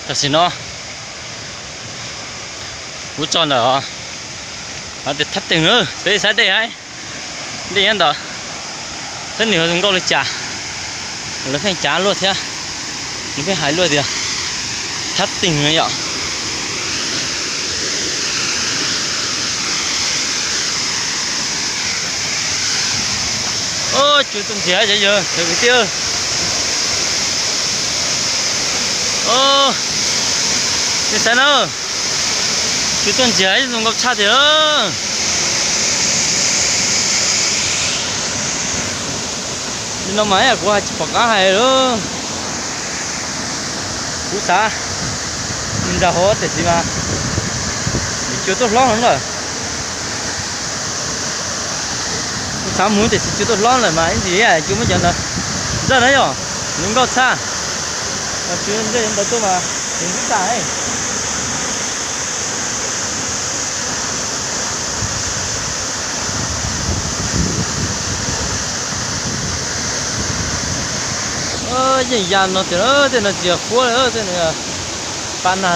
Tam sim no kuv tso ntawm os, tias thab teeg na, peb saib dej haib, dej nyob ntawd, thiab nws zoo nkauj li cas, lawv pheej cav luaj thiab, lawv pheej hais luaj tias thab teeg na yom. Cua tuaj ntsiag cov yawg cov kwv tij. Nej saib na, cua tuaj ntsiag zoo nkauj tshaj tiag. Li no mas kuv hais tsis pom qab hais lawm. Kuv xav mus nram hauv tiam sis mas cua tuaj hlob lawm. Kuv xav mus tiam sis cua tuaj hlob lawm mas ib ntsis cua muab cov ntawd zaj na yom, zoo nkauj tshaj. Tsis ntawd tuaj mas nws twb tas. Yeej ya no tias tej no tsis yog huab, tej no pab na.